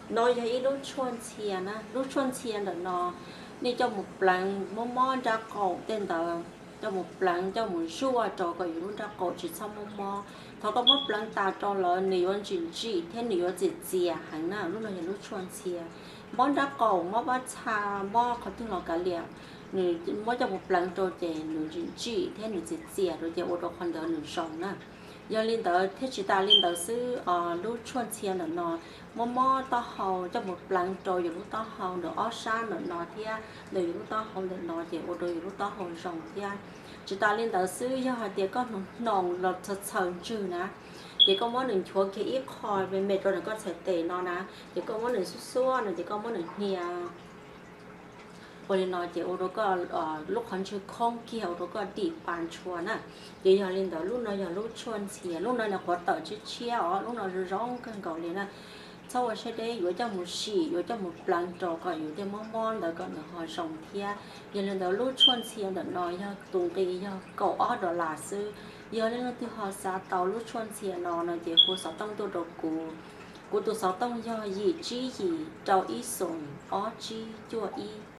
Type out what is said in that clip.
No yog ib lub tshuaj ntxhia na, lub tshuaj ntxhia ntawm no nej coj mus pleev mob mob nrab qaum tej ntawd, coj mus pleev coj mus zuaj rau kom yus lub nrab qaum tsis txhob mob mob. Thaum koj muab pleev tas rau lawm nws yuav ntsim ntsim thiab nws yuav txias txias heev na, lub no yog lub tshuaj ntxhia. Mob nrab qaum, mob pab txha, mob qhov twg los kav liam, nws muab coj mus pleev rau ces nws ntsim ntsim thiab nws txias txias rau ces ua rau qhov ntawd nws zoo na. Yog li ntawd thiab tsis tas li ntawd xwb, lub tshuaj ntxhia ntawm no muab mob taub hau coj mus pleev rau yus lub taub hau ntawm ob sab ntawm no thiab ntawm yus lub taub hau ntawm no ces ua rau yus lub taub hau zoo thiab. Tsis tas li ntawd xwb, yog hais tias koj hnoos hnoos los txhaws txhaws ntswg na, ces koj muab nws nchuav kiag ib qho me me rau ntawm koj txhais tes no na, ces koj muab nws xuab xuab no ces koj muab nws hnia ua li no ces ua rau koj lub qhov ntswg khoob kiag ua rau koj dim pa ntshua na. Ces yog li ntawd lub no yog lub tshuaj ntxhia, lub no nws quav tawm tshiab tshiab os, lub no zoo zoo kawg nkaus li na. Txhob ua siab deb, yuav coj mus sim, yuav coj mus pleev rau kom yus tej mob mob ntawd kom nws ho zoo thiab. Yog li ntawd lub tshuaj ntxhia ntawm no yog tus nqi yog kaum ob dollar xwb. Yog leej twg ho xav tau lub tshuaj ntxhia no no ces hu xov tooj tuaj rau kuv. Kuv tus xov tooj yog yim tsib yim rau ib xoom ob tsib cuaj ib.